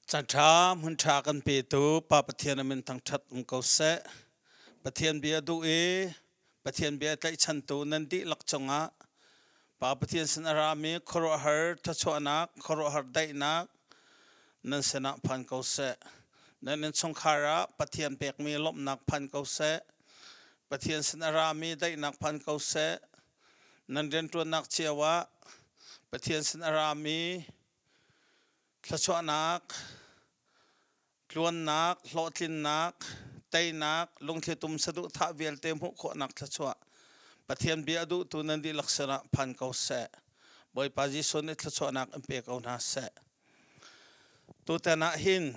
Caanṭha hmunṭha kan petu Pa Pathian a min thangṭhat um ko seh. Pathian bia duh i Pathian bia tlaihchantu nan dihlak cungah Pa Pathian sin a rami khuaruahhar thluachuahnak, khuaruahhar daihnak nan sinah phan ko seh. Nan innchungkhar ah Pathian pekmi lawmhnak phan ko seh. Pathian sin a rami daihnak phan ko seh. Nan rianṭuannak cio ah Pathian sin a rami Thluachuahnak, tluannak, hlawhtlinnak, teinak, lungthlitum saduhthah vialte hmuh khawhnak thluachuah Pathian bia a duhtu nan dihlak sinah phan ko seh. Bawipa Jesuh nih thluachuahnak in pe ko hna seh. Tutan ah hin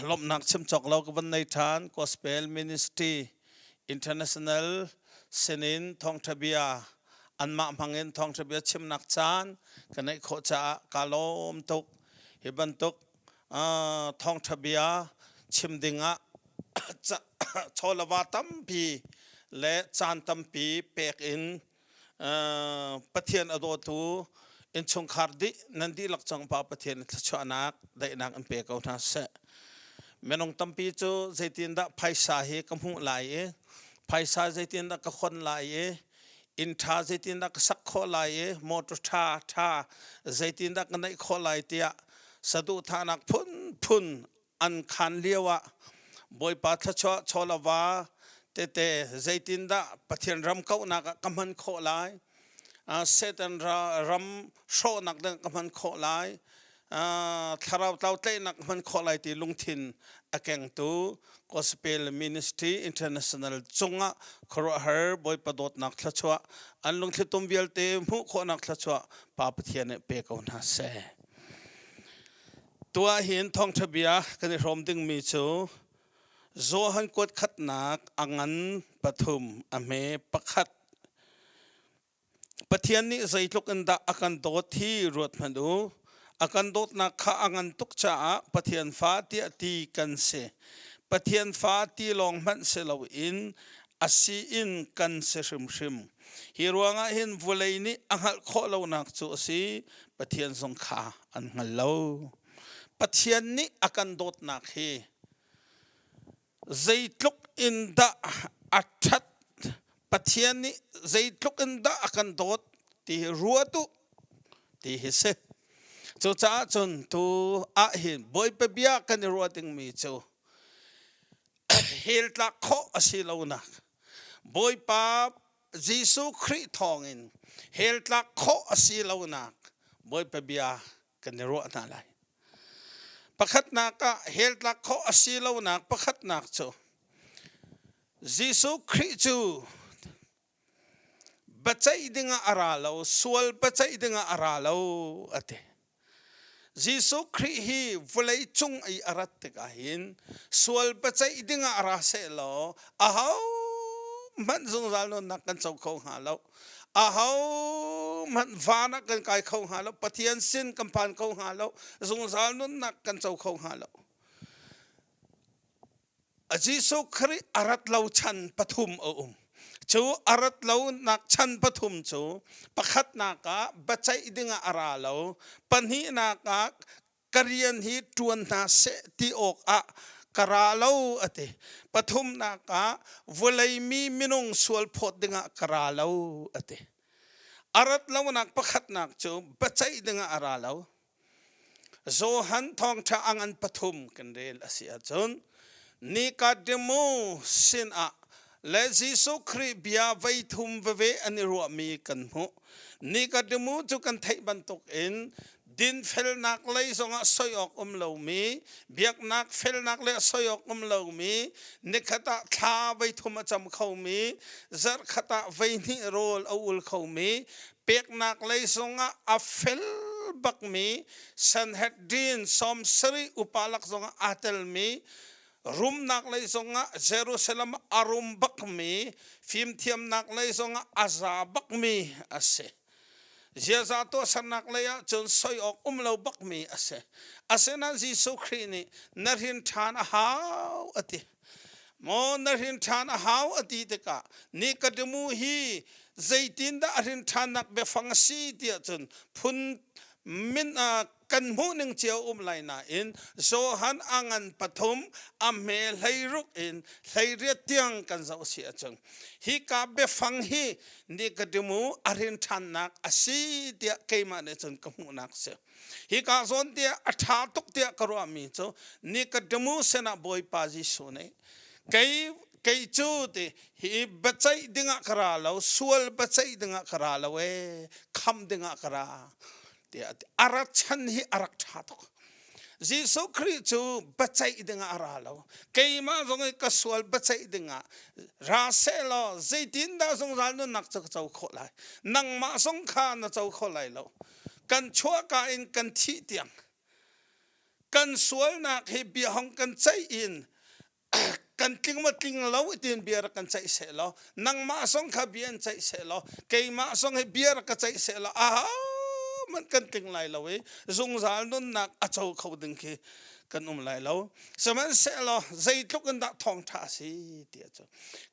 lawmhnak chim cawk lo ka van nei ṭhan. Gospel Ministry International sinin thawngṭha bia anmah hmangin thawngṭha bia chimnak caan ka neih khawh caah kaa lawm tuk. Hi bantuk thawngṭha bia chim dingah chawlava tampi le caan tampi pek in Pathian a dawtu innchungkhar dih nan dihlak cang Pa Pathian thluachuahnak daihnak in pe ko hna seh. Minung tampi cu zeitindah phaisa hi ka hmuh lai i phaisa zeitindah ka khon lai i inn ṭha zeitindah ka sak khawh lai i motor ṭha ṭha zeitindah ka neih khawh lai tiah saduhthahnak phunphun an khan lio ah Bawipa thluachuah chawlava tete zeitindah Pathian ram kauhnak ah ka hman khawh lai Satan ram hrawhnak ding ka hman khawh lai thlarau tlau tlaihnak hman khawh lai ti lungthin a kengtu Gospel Ministry International cungah khuaruahhar Bawipa dawtnak thluachuah an lungthlitum vialte hmuh khawhnak thluachuah Pa Pathian nih pe ko hna seh. Tuah hin thawngṭha bia kan i hrawm dingmi cu Johan kuat khatnak a ngan pathum a hme pakhat Pathian nih zeitluk in dah a kan dawt hi ruat hmanh u. A kan dawtnak kha a ngan tuk caah Pathian fa tiah ti kan si. Pathian fa ti lawng hmanh si loin a si in kan si hrimhrim. Hi ruangah hin vawlei nih a hngalh khawh lonak cu a si, Pathian zong kha an hngal lo. Pathian nih a kan dawtnak hi zeitluk in dah a ṭhat Pathian nih zeitluk in dah a kan dawt ti hi ruat u ti hi si. Cucaah cun tu ah hin Bawipa bia kan i ruah dingmi cu hell tlak khawh a si lonak Bawipa Jesuh Khrih thawngin hell tlak khawh a si lonak Bawipa bia kan i ruah hna lai. Pakhatnak ah hell tlak khawh a si lonak pakhatnak cu Jesuh Khrih cu biaceih dingah a ra lo, sual biaceih dingah a ra lo a ti. Jesuh Khrih hi vawlei cung i a rat tikah hin sual biaceih dingah ra seh law aho hmanh zungzal nunnak kan co kho hnga lo. Ahohmanh van ah kan kai kho hnga lo, Pathian sin kan phan kho hnga lo, zungzal nunnak kan co kho hnga lo. Jesuh Khrih a rat lo chan pathum a um. Cu a rat lonak chan pathum cu pakhatnak ah biaceih dingah a ra lo, pahnihnak ah ka rian hi ṭuan hna seh ti awkah ka ra lo a ti. Pathumnak ah vawlei mi minung sual phawt dingah ka ra lo a ti. A rat lonak pakhatnak cu biaceih dingah a ra lo. Johan thawngṭha a ngan pathum kan rel a si ahcun Nikodemu sinah le Jesuh Khrih bia voi thum veve an i ruahmi kan hmuh. Nikodemu cu kan theih bantukin dinfelnak lei zongah soi awk um lomi, biaknak felnak le soi awk um lomi, nikhat ah thla voi thum a cam khomi, zarhkhat ah voi hnih rawl a ul khomi, peknak lei zongah a fel bakmi, Sanhedrin 70 upa lak zongah aa telmi, rumnak lei zongah Jerusalem a rum bakmi, fimthiamnak lei zongah a za bakmi a si. Ziaza tuahsernak lei ah cun soi awk um lo bakmi a si. Asinain Jesuh Khrih nih na hrin ṭhan a hau a ti. Maw na hrin ṭhan a hau a ti tikah Nikodemu hi zeitindah a hrin ṭhannak biafang a si tiah cun phun min kan hmuh ning cio um lai nain Johan a ngan pathum a hme 16 in 18 tiang kan zoh si ahcun hi ka biafang hi Nikodemu a rin ṭhannak a si tiah keimah nih cun ka hmuhnak si. Hi ka zawn tiah a ṭha tuk tiah ka ruahmi cu Nikodemu sinah Bawipa Jesuh nih kei kei cu ti hi biaceih dingah ka ra lo sual biaceih dingah ka ra lo ee kham dingah ka ra tiah a rat chan hi a rak ṭha tuk. Jesuh Khrih cu biaceih dingah a ra lo. Keimah zong i ka sual biaceih dingah ra seh law zeitindah zungzal nunnak cu ka co khawh lai? Nangmah zong kha na co kho lai lo. Kan chuahka in kan thih tiang kan sualnak hi bia hong kan ceih in kan tling maw tling lo tiin bia rak kan ceih seh law nangmah zong kha bia in ceih seh law keimah zong hi bia rak ka ceih seh law aha man kan tling lai lo i zungzal nunnak a co kho ding khi kan um lai lo. Sihmanhsehlaw zeitluk in dah thawngṭha a si ti cu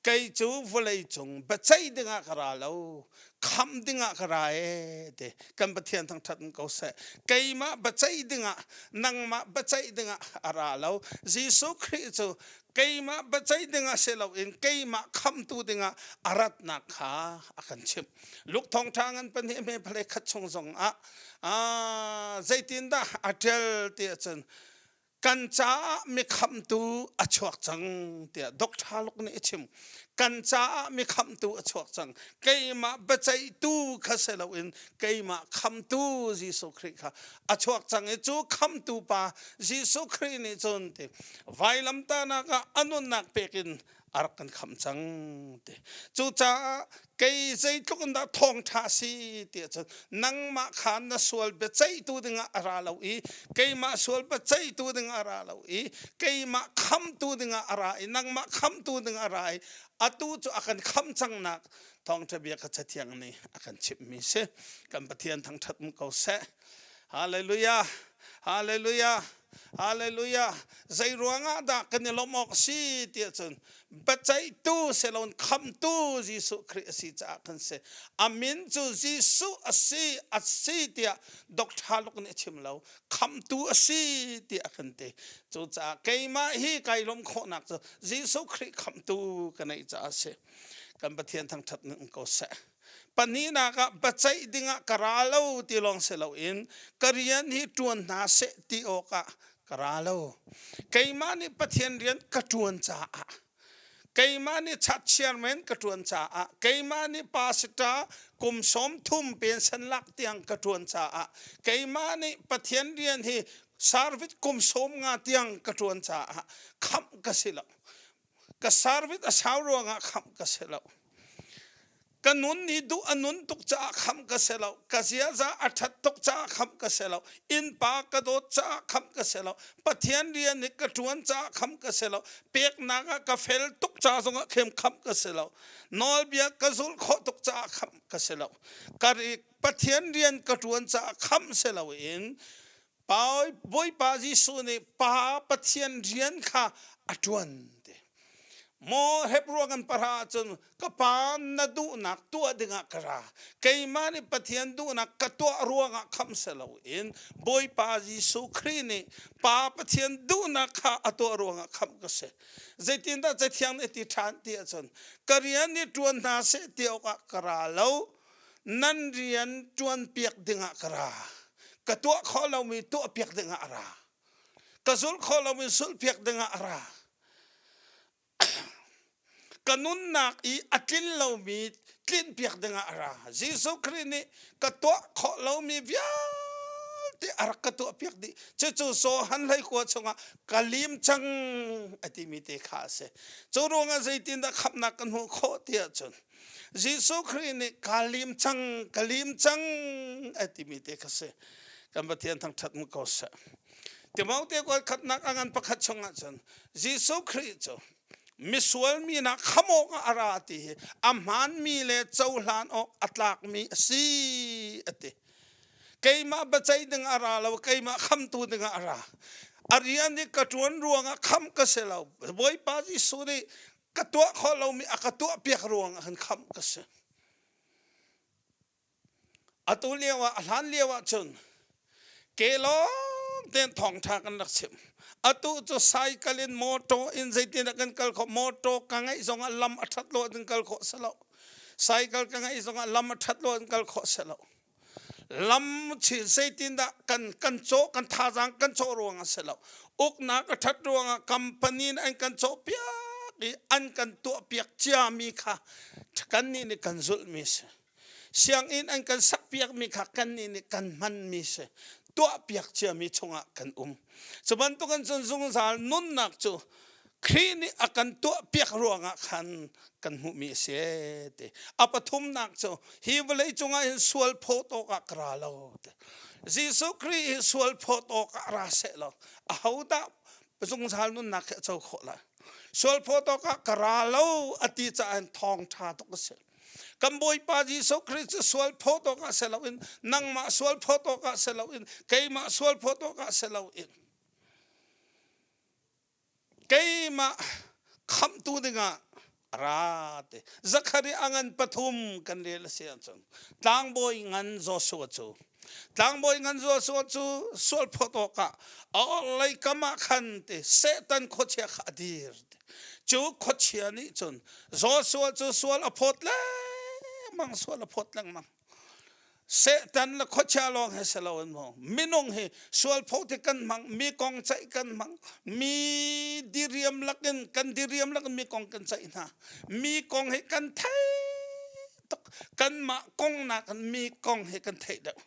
kei cu vawlei cung biaceih dingah ka ra lo, khamh dingah ka ra ee ti. Kan Pathian thangṭhat in ko seh. Keimah biaceih dingah, nangmah biaceih dingah a ra lo. Jesuh Khrih cu keimah biaceih dingah si loin keimah khamhtu dingah a ratnak kha a kan chimh. Luke thawngṭha ngan pahnih hme phalei khat chung zongah zeitindah a ṭial ti ahcun kan caah mi khamhtu a chuak cang tiah Dr. Luke nih a chim. Kan caah mi khamhtu a chuak cang. Keimah biaceihtu kha si loin keimah khamhtu Jesuh Khrih kha a chuak cang i cu khamhtu pa Jesuh Khrih nih cun ti vailamtahnak ah a nunnak pek in a rak kan khamh cang ti. Cucaah kei zeitluk in dah thawngṭha si ti ahcun nangmah kha na sual biaceihtu dingah a ra lo i keimah sual biaceihtu dingah a ra lo i keimah khamtu dingah a ra i nangmah khamtu dingah a ra i atu cu a kan khamh cangnak thawngṭha bia kha Cathiang nih a kan chimhmi si. Kan Pathian thangṭhat um ko seh. Hallelujah! Hallelujah! Hallelujah! Zei ruangah dah kan i lawmh awk a si ti ahcun biaceihtu siloin khamtu Jesuh Khrih a si caah kan si. A min cu Jesuh a si, a si tiah Dr. Luke nih a chim lo. Khamtu a si tiah a kan ti. Cucaah keimah hi kai lawmh khawhnak cu Jesuh Khrih khamtu ka neih caah a si. Kan Pathian thangṭhat ning ko seh. Pahnihnak ah biaceih dingah ka ra lo ti lawng si loin ka rian hi ṭuan hna seh ti awkah ka ra lo. Keimah nih Pathian rian ka ṭuan caah, keimah nih church chairman ka ṭuan caah, keimah nih pastor kum 30 pension lak tiang ka ṭuan caah, keimah nih Pathian rian hi service kum 15 tiang ka ṭuan caah khamh ka si lo. Ka service a sau ruangah khamh ka si lo. Ka nun nih duh a nun tuk caah khamh ka si lo. Ka ziaza a ṭhat tuk caah khamh ka si lo. Innpa ka dawt caah khamh ka si lo. Pathian rian hi ka ṭuan caah khamh ka si lo. Peknak ah ka fel tuk ca zongah khem khamh ka si lo. Nawlbia ka zulh khawh tuk caah khamh ka si lo. Ka Pathian rian ka ṭuan caah khamh si loin Bawipa Jesuh nih Pa Pathian rian kha a ṭuan ti. Maw Hebrew kan para ahcun ka pa na duhnak tuah dingah ka ra. Keimah nih Pathian duhnak ka tuah ruangah khamh si loin Bawipa Jesuh Khrih nih Pa Pathian duhnak kha a tuah ruangah khamh ka si. Zeitindah Cathiang nih a ti ṭhan ti ahcun ka rian nih ṭuan hna seh ti awkah ka ra lo. Nan rian ṭuanpiak dingah ka ra. Ka tuah khawh lomi tuahpiak dingah a ra. Ka zulh khawh lomi zulhpiak dingah a ra. Ka nunnak i a tlin lomi tlinhpiak dingah a ra. Jesuh Khrih nih ka tuah khawh lomi vialte a rak ka tuahpiak dih. Cucu Johan hleikua chungah ka lim cang a timi te kha a si. Cu ruangah zeitindah khamhnak kan hmuh khawh ti ahcun Jesuh Khrih nih ka lim cang, ka lim cang a timi te kha si. Kan Pathian thangṭhat mu ko seh. Timote kual khatnak a ngan pakhat chungah cun Jesuh Khrih cu misual mi nak kham awk ah a ra ti hi a hmaanmi le cohlan awk a tlakmi a si a ti. Keimah biaceih ding a ra lo, keimah khamtu ding ah a ra. A rian i ka ṭuan ruangah kham ka si lo. Bawipa Jesuh nih ka tuah khawh lomi a ka tuah piak ruang ah khan khamh ka si. Atu lio ah, a hlan lio ah cun. Ke lawng tein thawngṭha kan rak chim. Atu cu cycle in motor in zeitin ah kan kal khawh. Motor ka ngeih zongah lam a ṭhat lo ahcun kal khawh si lo. Cycle ka ngeih zongah lam a ṭhat lo ahcun kal khawh si lo. Lam zeitindah kan kan cawh kan thazaang kan cawh ruang a si lo. Uknak a ṭhat ruangah company in an kan cawh piak i an kan tuah piak ciami kha kannih nih kan zulhmi si. Sianginn an kan sakpiakmi kha kannih nih kan hmanmi si. Tuahpiak ciami chungah kan um. Cu bantukin cun zungzal nunnak cu Khrih nih a kan tuahpiak ruangah khan kan hmuhmi a si ti. A pathumnak cu hi vawlei cungah hin sual phawt awkah ka ra lo ti. Jesuh Khrih hi sual phawt awkah ra seh law ahodah zungzal nunnak hi a co khawh lai? Sual phawt awkah ka ra lo a ti caah thawngṭha tuk a si. Kan Bawipa Jesuh Khrih cu sual phawt awkah si loin nangmah sual phawt awkah si loin keimah sual phawt awkah si loin keimah khamhtu dingah ra te Zakhari a ngan pathum kan rel a si ahcun tlangbawi ngan Joshua cu tlangbawi ngan Joshua cu sual phawt awkah a orhlei kam ah khan te Satan khuachia kha a dir cu khuachia nih cun Joshua cu sual a phawt lengmang sual a phawt lengmang Satan le khuachia lawng he si loin maw minung hi sual phawt hi kan hmang mi kong ceih kan hmang mi diriam lakin kan diriam lakin mi kong kan ceih hna mi kong hi kan thei tuk kanmah kong nakin mi kong hi kan theih deuh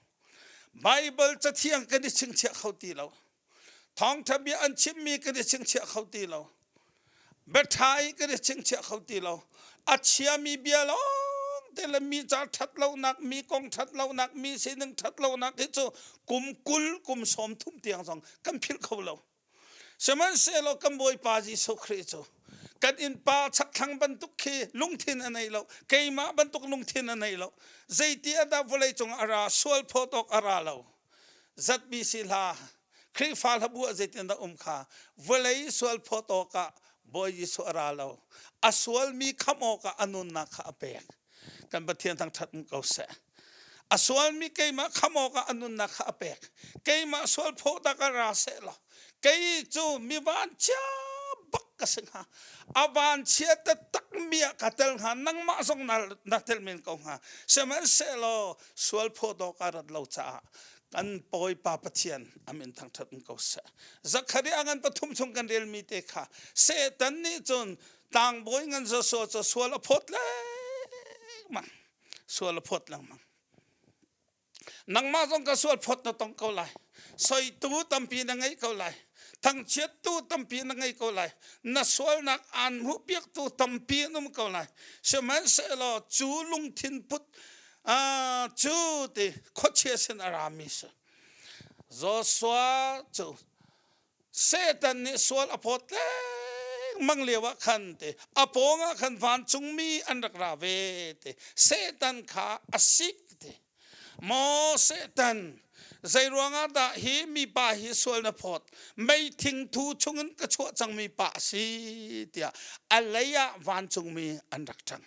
Bible cathiang kan i chingchiah kho ti lo Thawngṭha bia an chimmi kan i chingchiah kho ti lo. Biaṭha i kan i chingchiah kho ti lo. A chiami bia lawng te le mi ca ṭhat lonak, mi kong ṭhat lonak, mi sining ṭhat lonak hi cu kum 20, kum 30 tiang zong kan philh kho lo. Sihmanhsehlaw kan Bawipa Jesuh Khrih cu kan innpa chakthlang bantuk khi lungthin a nei lo, keimah bantuk lungthin a nei lo. Zeiti ah dah vawleicung a ra, sual phawt awk a ra lo. ZBC hla Khrihfa hlabu ah zeitindah um kha vawlei sual phawt awkah Bawi Jesuh a ra lo. A sualmi khamh awkah a nunnak kha a pek. Kan Pathian thangṭhat um ko seh. A sualmi keimah khamh awkah a nunnak kha a pek. Keimah sual phawt ah ka ra seh law kei cu mi vanchia bak ka si hnga. A vanchia taktak mi ah ka tel hnga. Nangmah zong na tel men ko hnga. Sihmanhsehlaw sual phawt awk a rat lo caah kan Bawipa Pathian amin thangṭhat in ko seh. Zakhariah ngan pathum chung kan relmi te kha Satan nih cun tlangbawi ngan Joshua cu sual a phawt lengmang. Sual a phawt lengmang. Nangmah zong ka sual phawt na tong ko lai. Soitu tampi na ngei ko lai. Thangchiattu tampi na ngei ko lai. Na sualnak aan hmuhpiaktu tampi an um ko lai. Sihmanhsehlaw cu lungthin put cu ti khuachia sin a rami si. Joshua cu Satan nih sual a phawt lengmang lio ah khan ti a pawng ah khan vancungmi an rak ra ve ti Satan kha a sik ti Maw Satan zei ruangah dah hi mipa hi sual na phawt meithing thu chungin ka chuah cangmi pa a si tiah a lei ah vancungmi an rak ṭang.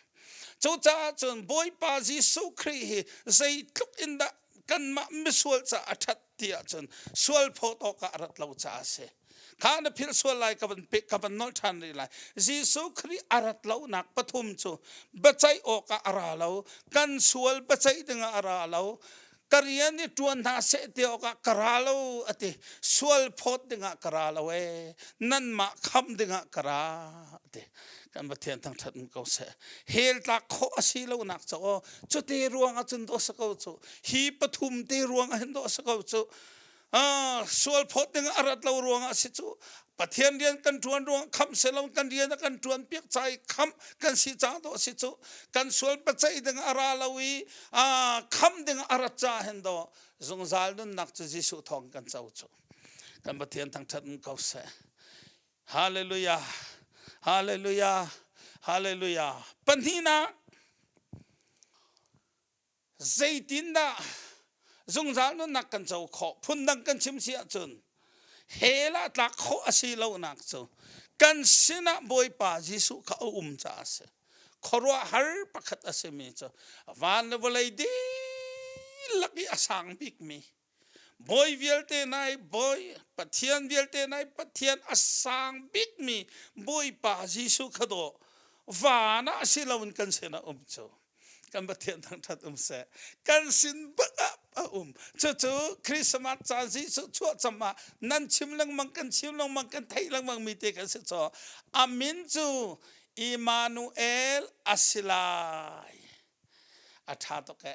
Cucaah cun Bawipa Jesuh Khrih hi zeitluk in dah kanmah misual caah a ṭhat ti ahcun sual phawt awkah a rat lo caah a si. Kha na philh sual lai ka van pe ka van nolh ṭhan rih lai. Jesuh Khrih a rat lonak pathum cu biaceih awkah a ra lo, kan sual biaceih dingah a ra lo, ka rian i ṭuan hna seh ti awkah ka ra lo a ti. Sual phawt dingah ka ra lo ee, nanmah khamh dingah ka ra a ti. Kan Pathian thangṭhat in ko seh. Hell tlak khawh a si lonak cu aw, cu te ruangah cun dawh si ko cu. Hi pathum te ruangah hin dawh si ko cu. Sual phawt ding a rat lo ruangah si cu Pathian rian kan ṭuan ruang khamh selo kan rian a kan ṭuan piak ca i khamh kan si ca dawh si cu kan sual paceih ding a ra lo i khamh ding a rat ca hin do zungzal nunnak cu Jesuh thawng kan co cu kan Pathian thangṭhat in ko seh. Hallelujah, hallelujah, hallelujah. Pahnihnak Zeitindah zungzal nunnak kan co khawh? Phundang kan chim si ahcun hell ah tlak khawh a si lonak cu kan sinah Bawipa Jesuh kha a um caah a si. Khuaruahhar pakhat a simi cu van le vawlei dihlak i a sang bikmi. Bawi vialte nai bawi, Pathian vialte nai Pathian a sang bikmi Bawipa Jesuh kha dawh van ah si loin kan sinah um cu. Kan Pathian thangṭhat um seh. Kan sin bak ah a um. Cucu Christmas caan Jesuh chuahcam ah nan chim lengmang, kan chim lengmang, kan theih lengmang mi te kan si caw. A min cu Immanuel a si lai. A ṭha tuk eh.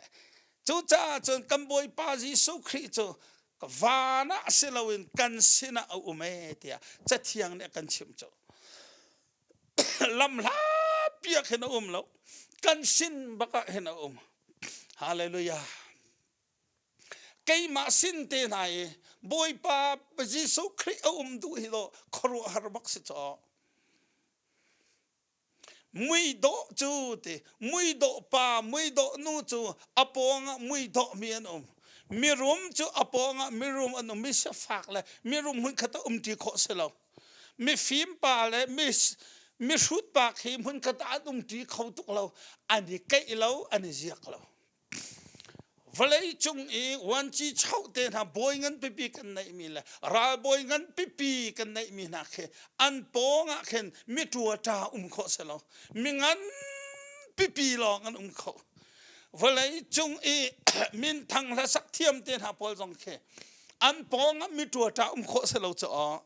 Cucaah cun kan Bawipa Jesuh Khrih cu van ah si loin kan sinah a um ee tiah Cathiang nih a kan chimh cu. Lam hlapi ah khin a um lo. Kan sin bak ah hin a um. Hallelujah. Keimah sin te hna i Bawipa Jesuh Khrih a um duh hi dawh khuaruahhar bak si caw. Muidawh cu ti muidawh pa muidawh nu cu a pawngah muidawh mi an um. Mirum cu a pawngah mirum an um. Mi sifak le mirum hmunkhat ah umṭi khawh si lo. Mifim pa le mihrut pa khi hmunkhat ah an umṭi kho tuk lo. An i keih lo, an i ziak lo. Vawlei cung i vuanci choh te hna bawi ngan pipi kan neihmi le ralbawi ngan pipi kan neihmi hna khi an pawng ah khin mi ṭuaṭa um khawh si lo. Mi ngan pipi lawng an um kho. Vawlei cung i minthang hlasak thiam te hna pawl zong khi an pawng ah mi ṭuaṭa um khawh si lo cu aw.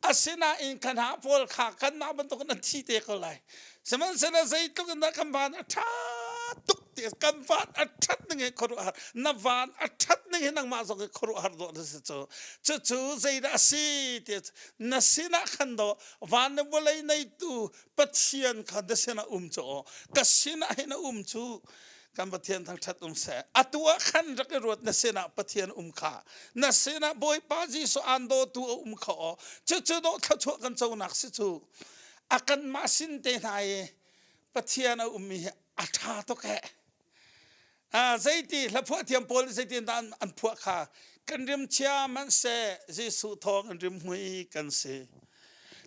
Asinain kan ha pawl kha kanmah bantukin an thi te ko lai. Sihmanhsehlaw zeitluk in dah kan van a ṭha tuk ti kan van a ṭhat ning hi khuaruahhar na van a ṭhat ning hi nangmah zong hi khuaruahhar dawh na si cu. Cucu zeidah a si ti na sinah khan dawh van le vawlei neitu Pathian kha na sinah um cu aw ka sinah hin a um cu kan Pathian thangṭhat um seh. Atu ah khan rak i ruat na sinah Pathian um kha na sinah Bawipa Jesuh aan dawtu a um kha aw cucu dawh thluachuah kan conak si cu a kanmah sin te hna i Pathian a ummi hi a ṭha tuk eh. Zeiti hlaphuah thiam pawl nih zeitin dah an phuah kha kan rim chia hmanh seh Jesuh thawng in rimhmui kan si.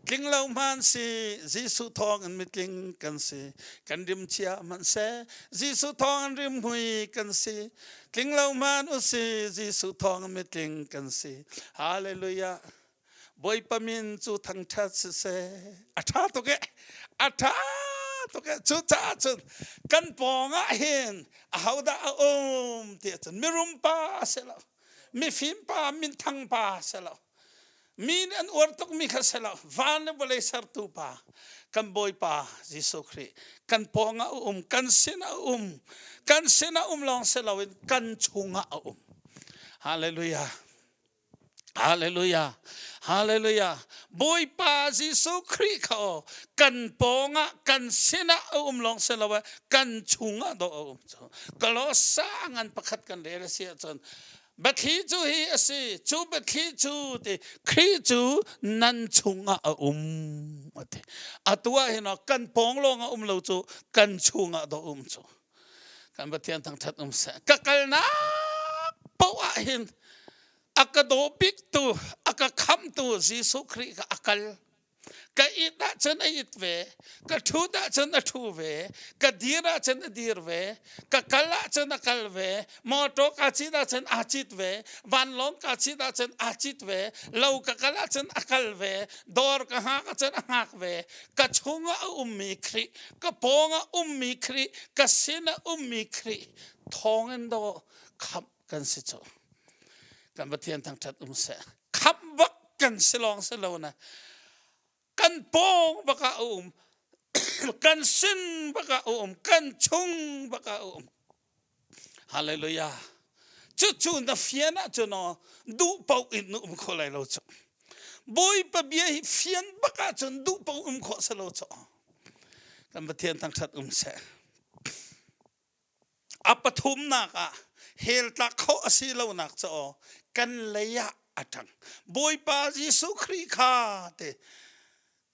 Tling lo hmanh si Jesuh thawng in mitling kan si. Kan rim chia hmanh seh Jesuh thawng in rimhmui kan si. Tling lo hmanh usi Jesuh thawng in mitling kan si. Hallelujah. Bawipa min cu thangṭhat siseh. A ṭha tuk e. A ṭha tuk e. Cucaah cun kan pawng ah hin ahodah a um ti ahcun mirum pa a si lo. Mifim pa, minthang pa a si lo. Mi nih an uar tukmi kha si lo. Van le vawlei sertu pa, kan Bawipa Jesuh Khrih kan pawng ah a um, kan sin ah a um. Kan sin ah um lawng si loin kan chungah a um. Hallelujah. Hallelujah. Hallelujah. Bawipa Jesuh Khrih kha aw kan pawngah kan sinah a um lawng si lo kan chungah dawh a um cu. Kolosa ngan pakhat kan rel a si ahcun biathli cu hi a si cu biathli cu ti Khrih cu nan chungah a um a ti. Atu ah hin kan pawng lawng a um lo cu kan chungah dawh um cu. Kan Pathian thangṭhat um seh. Ka kalnak paoh ah hin a ka daw biktu, a ka khamtu Jesuh Khrih kha a kal. Ka it ahcun a it ve, ka ṭhut ahcun a ṭhu ve, ka dir ahcun a dir ve, ka kal ahcun a kal ve, mawṭaw kaa cit ahcun aa cit ve, vanlawng kaa cit ahcun aa cit ve, lo ka kal ahcun a kal ve, dawr ka hngak ahcun a hngak ve. Ka chungah a ummi Khrih, ka pawngah ummi Khrih, ka sinah ummi Khrih thawngin dawh khamh kan si cu. Kan Pathian thangṭhat um seh. Khamh bak kan si lawng si lo na kan pawng bak ah a um, kan sin bak ah a um, kan chung bak ah a um. Hallelujah. Cucu na fian ahcun aw duh paoh in na um kho lai lo cu. Bawipa bia hi fian bak ahcun duh paoh um khawh si lo cu. Kan Pathian thangṭhat um seh. A pathumnak ah hell tlak khawh a si lonak cu aw kan lei ah a ṭang. Bawipa Jesuh Khrih kha te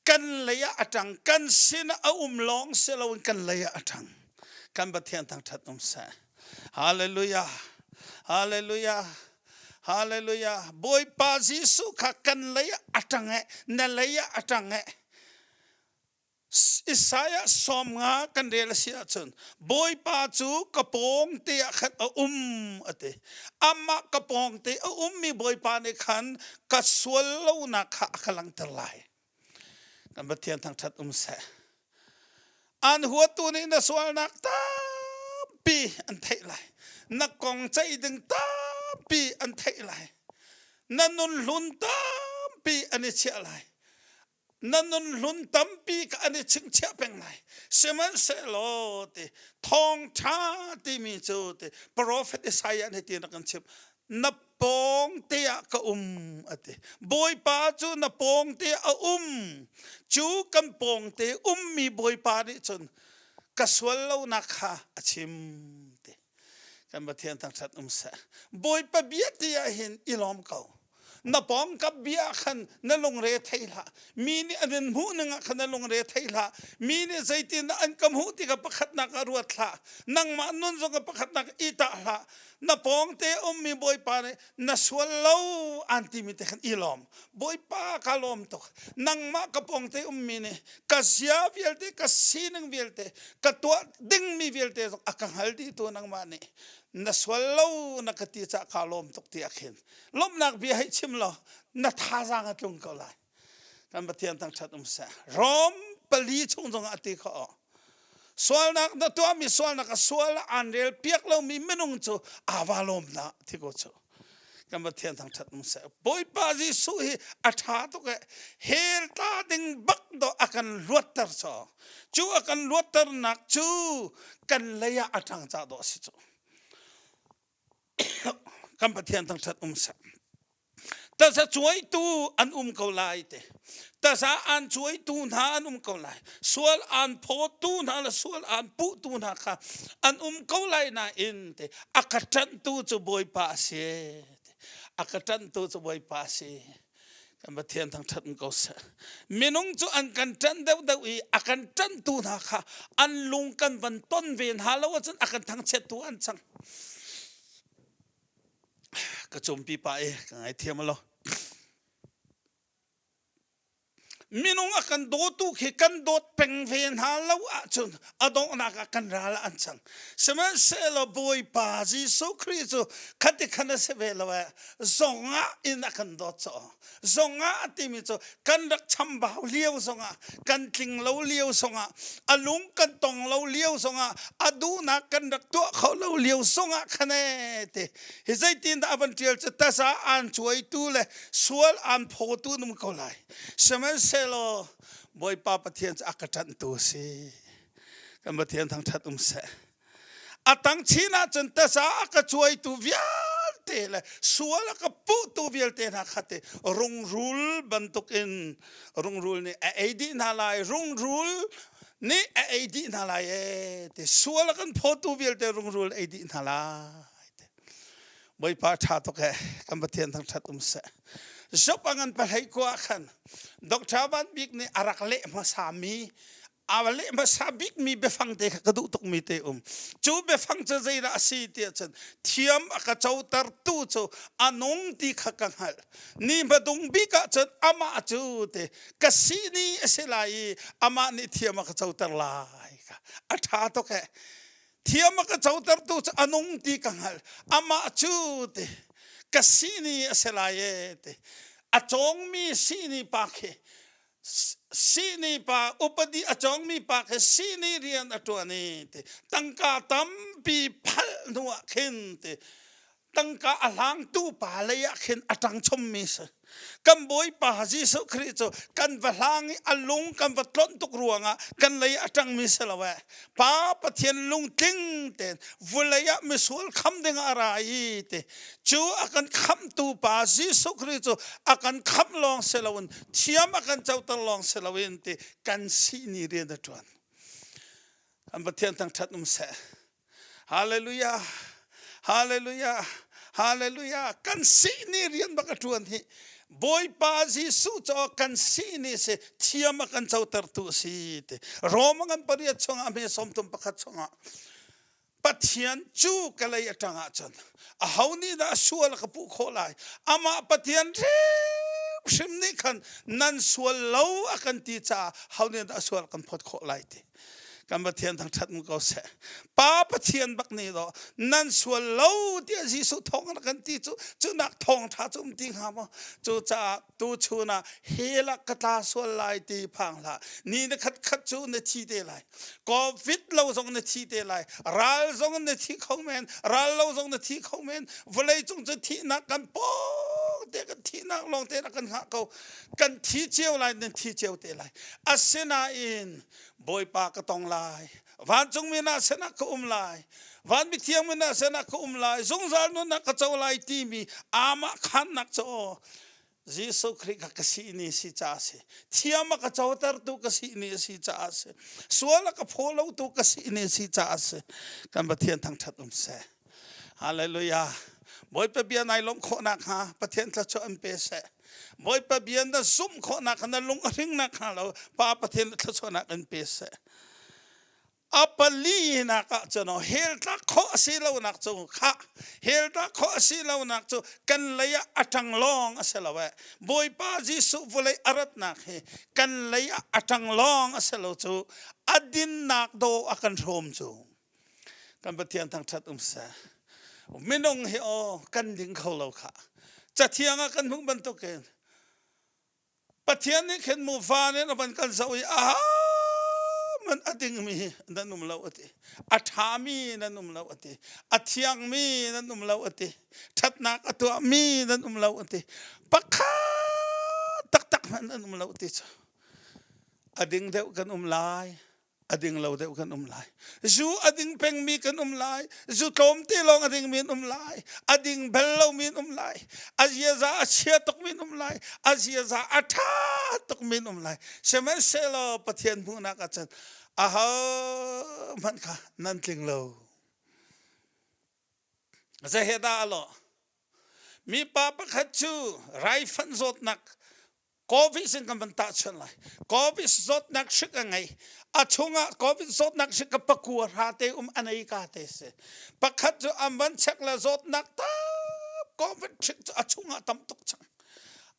kan lei ah a ṭang kan sinah a um lawng si loin kan lei ah a ṭang kan Pathian thangṭhat um seh hallelujah hallelujah hallelujah Bawipa Jesuh kha kan lei ah a ṭang eh na lei ah a ṭang eh. Isaiah 50 kan rel a si ahcun Bawipa cu ka pawng te ah khan a um a ti. Amah ka pawng te a ummi Bawipa nih khan ka sual lonak kha a ka langhter lai. Kan Pathian thangṭhat um seh. An huatu nih na sualnak tampi an theih lai. Na kong ceih ding tampi an theih lai. Na nun hlun tampi an i chiah lai. Na nun hlun tampi kha an i chingchiah peng lai. Sihmanhsehlaw ti thawngṭha timi cu ti profet Isaiah nih ti na kan chimh. Na pawng te ah ka um a ti. Bawipa cu na pawng te a um. Cu kan pawng te ummi Bawipa nih cun ka sual lonak kha a chim ti. Kan Pathian thangṭhat um seh. Bawipa bia ti ah hin i lawm ko. Na pawngkap bia khan na lungre thei hlah. Mi nih an in hmuh ning ah khan na lungre thei hlah. Mi nih zeitin dah an ka hmuh ti kha pakhatnak ah ruat hlah. Nangmah nun zong ah pakhatnak i tah hlah. Na pawngte ummi Bawipa nih na sual lo an timi te khan i lawm. Bawipa ka lawm tuk. Nangmah ka pawngte ummi nih ka zia vialte, ka sining vialte, ka tuah dingmi vialte zong a ka hngal dihtu nangmah nih na sual lo na ka ti cah kaa lawm tuk ti ah khin lawmhnak bia hei chim law na thazaang a tlung ko lai. Kan Pathian thangṭhat um seh. Rom pali chung zong ah a ti kho. Sualnak na tuahmi sualnak a sual aan rel piak lomi minung cu aa lawm na ti ko cu. Kan Pathian thangṭhat um seh. Bawipa Jesuh hi a ṭha tuk e. Hell tla ding bak do a kan luatter cho. Cu a kan luatternak cu kan lei ah a ṭang ca dawh a si cu. Kan Pathian thangṭhat um seh. Taza cuaitu an um ko lai te. Taza an cuaitu hna an um ko lai. Sual an phawtu hna le sual an puhtu hna kha an um ko lai nain te a ka ṭanhtu cu Bawipa a si. A ka ṭanhtu cu Bawipa a si. Kan Pathian thangṭhat ko seh. Minung cu an kan ṭanh deuhdeuh i a kan ṭanhtu hna kha an lung kan van ton ve hna lo ahcun a kan thangchiattu an cang. Ka cumpi pah i ka ngaithiam lo. Minung a kan dawtu khi kan dawt peng ve hna lo ahcun a donghnak ah kan ral an cang. Sihmanhsehlaw Bawipa Jesuh Khrih cu khati khan a si ve lo eh. Zongah in a kan dawt caw. Zongah a timi cu kan rak chambau lio zongah, kan tling lo lio zongah, a lung kan tong lo lio zongah, a duhnak kan rak tuah kho lo lio zongah khan ee ti. Hi zeitin dah a van ṭial cu tasa aan cuaitu le sual aan phawtu num ko lai. Sihmanhsehlaw Bawipa Pathian cu a ka ṭanhtu a si. Kan Pathian thangṭhat um seh. A tang chin ahcun tasa a ka cuaitu vialte le sual a ka puhtu vialte hna kha te rungrul bantukin rungrul nih a ei dih hna lai. Rungrul nih a ei dih hna lai ee ti sual a kan phawtu vialte rungrul ei dih hna lai. Bawipa ṭha tuk he kan Pathian thangṭhat um seh. Job a ngan pahlei kua ah khan Dr. Van Bik nih a rak leh hmasa mi a leh hmasa bikmi biafang te kha ka duh tukmi te um. Cu biafang cu zeidah a si ti ahcun thiam a ka cotertu cu a nung ti kha ka hngalh. Ni hmadung bik ahcun amah cu te ka sihni a si lai i amah nih thiam a ka coter lai. A ṭha tuk he. Thiam a ka cotertu cu a nung ti ka hngalh. Amah cu ti ka sihni a si lai e ti. A cawngmi sihni pa khi sihni pa upadi a cawngmi pa khi sihni rian a ṭuan i ti tangka tampi phalh hnu ah khin ti tangka a hlangtu pa lei ah khin a ṭang chommi si. Kan Bawipa Jesuh Khrih cu kan va hlang i a lung kan va tlonh tuk ruangah kan lei a ṭangmi si lo eh. Pa Pathian lungtling tein vulei ah misual kham ding a ra i ti cu a kan khamtu pa Jesuh Khrih cu a kan khamh lawng si loin thiam a kan coter lawng si loin ti kan sihni rian a ṭuan. Kan Pathian thangṭhat um seh. Hallelujah. Hallelujah. Hallelujah. Kan sihni rian bak a ṭuan hi. Bawipa Jesuh cu kan sihni si thiam a kan cotertu a si ti. Rome ngan pariat chungah hme 31 chungah Pathian cu ka lei a ṭang ahcun aho nih dah sual a ka puh khawh lai? Amah Pathian hrim. Hrimhrim nih khan nan sual lo a kan ti caah ho nih dah sual kan phawt khawh lai ti. Kan Pathian thangṭhat mu ko seh. Pa Pathian bak nih daw nan sual lo tiah Jesuh thawng a kan ti cu cu nak thawngṭha cu um ti hnga maw? Cucaah tuchun ah hell ah ka tla sual lai ti phang hlah. Ni na khat khat cu na thi te lai. Covid lo zong na thi te lai. Ral zong na thi kho men. Ral lo zong na thi kho men. Vawlei cung cu thihnak kan pawng te kan thihnak lawng te kan hngah ko. Kan thi cio lai, nan thi cio te lai. Asinain Bawipa ka tong lai. Vancungmi hna sinah ka um lai. Van mithiang mi hna sinah ka um lai. Zungzal nunnak ka co lai timi amah khannak cu aw Jesuh Khrih kha ka si ni si caah si. Thiam a ka cotertu ka si ni a si caah si. Sual a ka phaw lotu ka si ni si caah si. Kan Pathian thangṭhat um seh. Hallelujah. Bawipa bia nai lawmh khawh nakhnga Pathian thluachuah an pe seh. Bawipa bia na zumh khawh nakhnga na lung a hring nakhnga lo Pa Pathian thluachuahnak in pe seh. A pali nak ah cun hell tlak khawh a si lonak cu kha hell tlak khawh a si lonak cu kan lei ah a ṭang lawng a si lo eh. Bawipa Jesuh vawlei a ratnak hi kan lei ah a ṭang lawng a si lo cu a dinnak dawh a kan hrawm cu. Kan Pathian thangṭhat um seh. Minung hi aw kan ding kho lo kha. Cathiang ah kan hmuh bantukin Pathian nih khin mu van in a van kan zoh i aha man a dingmi nan um lo a ti. A ṭhami nan um lo a ti. A thiangmi nan um lo a ti. Ṭhatnak a tuahmi nan um lo a ti. Pakhat taktak hmanh nan um lo ti cu. A ding deuh kan um lai. A ding lo deuh kan um lai. Zu a ding pengmi kan um lai. Zu tlawmte lawng a dingmi an um lai. A ding bel lomi an um lai. A ziaza a chia tukmi an um lai. A ziaza a ṭha tukmi an um lai. Sihmanhsehlaw Pathian hmuhnak ahcun ahohmanh kha nan tling lo. Zei he dah a lawh? Mipa pakhat cu raifanh zawtnak COVID sin kan van tahchunh lai. COVID zawtnak hrik a ngei. A chungah COVID zawtnak hrik ka pakua hra te um a nei ka te si. Pakhat cu an van check le zawtnak tak COVID hrik cu a chungah tam tuk cang.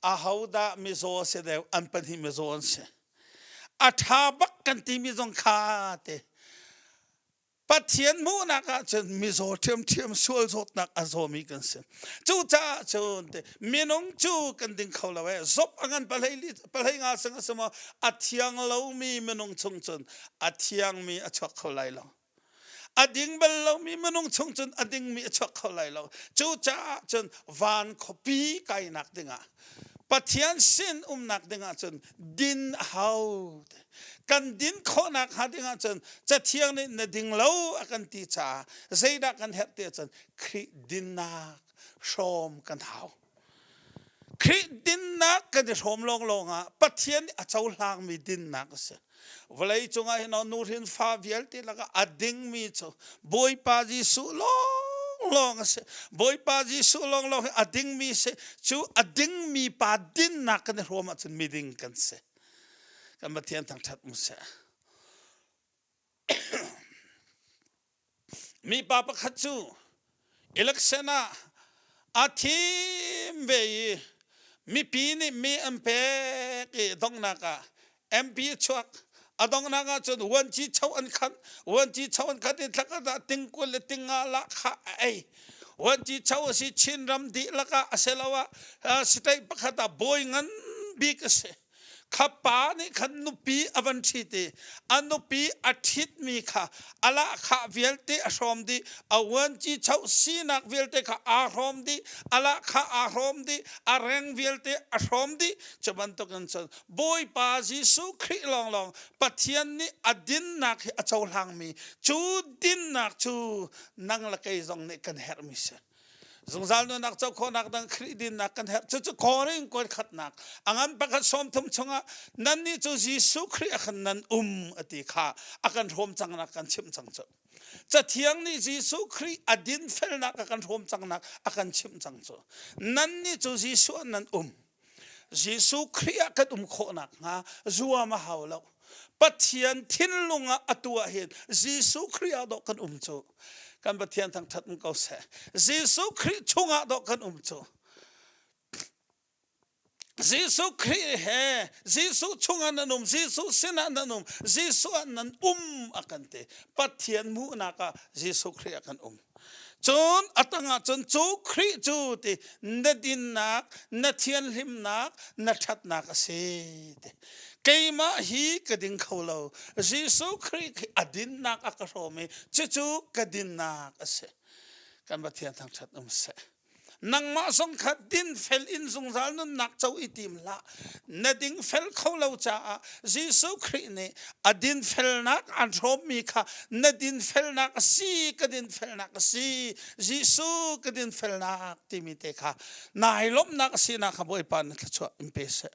A ho dah mizaw si deuh an pahnih mizaw an si. A ṭha bak kan timi zong kha te. Pathian hmuhnak ahcun mizaw ṭhiamṭhiam sual zawtnak a zawmi kan si. Cucaah cun minung cu kan ding kho lo ee. Zop a ngan pahlei nga sing a si maw a thiang lomi minung chung cun a thiangmi a chuak kho lai lo. A ding bal lomi minung chung cun a dingmi a chuak kho lai lo. Cucaah cun van khuapi kainak dingah Pathian sin umnak dingah cun din a hau. Kan din khawhnak hnga dingah cun Cathiang nih na ding lo a kan ti caah zeidah kan herh ti ahcun Khrih dinnak hrawm kan hau. Khrih dinnak kan i hrawm lawnglawng ah Pathian nih a cohlangmi dinnak a si. Vawlei cungah hin nuhrin fa vialte lakah a dingmi cu Bawipa Jesuh lawnglawng a si. Bawipa Jesuh lawnglawng hi a dingmi si. Cu a dingmi pa dinnak kan i hrawm ahcun miding kan si. Kan Pathian thangṭhat mu seh. Mipa pakhat cu election ah aa thim ve i mipi nih mi an pek i donghnak ah MP a chuak. A donghnak ah cun vuanci cho an khanh. Vuanci cho an khanh i thlakhat ah tingkul le tinga lahkhah a ei. Vuanci cho a si Chinram dihlak ah a si lo ah state pakhat ah bawi ngan bik a si. Kha pa nih khan nupi a van ṭhit i a nupi a ṭhitmi kha a lahkhah vialte a hrawm dih, a vuanci choh sinak vialte kha aa hrawm dih, a lahkhah aa hrawm dih, a reng vialte a hrawm dih. Cu bantukin cun Bawipa Jesuh Khrih lawnglawng Pathian nih a dinnak hi a cohlangmi cu dinnak cu nang le kei zong nih kan herhmi si. Zungzal nunnak co khawhnak dang Khrih dinnak kan herh. Cucu Korin kuat khatnak a ngan pakhat 30 chungah nannih cu Jesuh Khrih ah khan nan um a ti kha a kan hrawm cangnak kan chimh cang cu. Cathiang nih Jesuh Khrih a dinfelnak a kan hrawm cangnak a kan chimh cang cu. Nannih cu Jesuh ah nan um. Jesuh Khrih ah kan um khawh nakhnga zuam a hau lo. Pathian thinlung ah atu ah hin Jesuh Khrih ah dawh kan um cu. Kan Pathian thangṭhat um ko seh. Jesuh Khrih chungah dawh kan um cu. Jesuh Khrih he Jesuh chungah nan um, Jesuh sinah nan um, Jesuh ah nan um a kan ti. Pathian hmuhnak ah Jesuh Khrih ah kan um. Cun a tangah cun cu Khrih cu ti na dinnak, na thianhlimnak, na ṭhatnak a si ti. Keimah hi ka ding kho lo. Jesuh Khrih khi a dinnak a ka hrawm i cucu ka dinnak a si. Kan Pathian thangṭhat um seh. Nangmah zong kha dinfel in zungzal nunnak co i tim hlah. Na dingfel kho lo caah Jesuh Khrih nih a dinfelnak an hrawmmi kha na dinfelnak a si, ka dinfelnak a si, Jesuh ka dinfelnak timi te kha nai lawmhnak a sinak kha Bawipa na thluachuah in pe seh.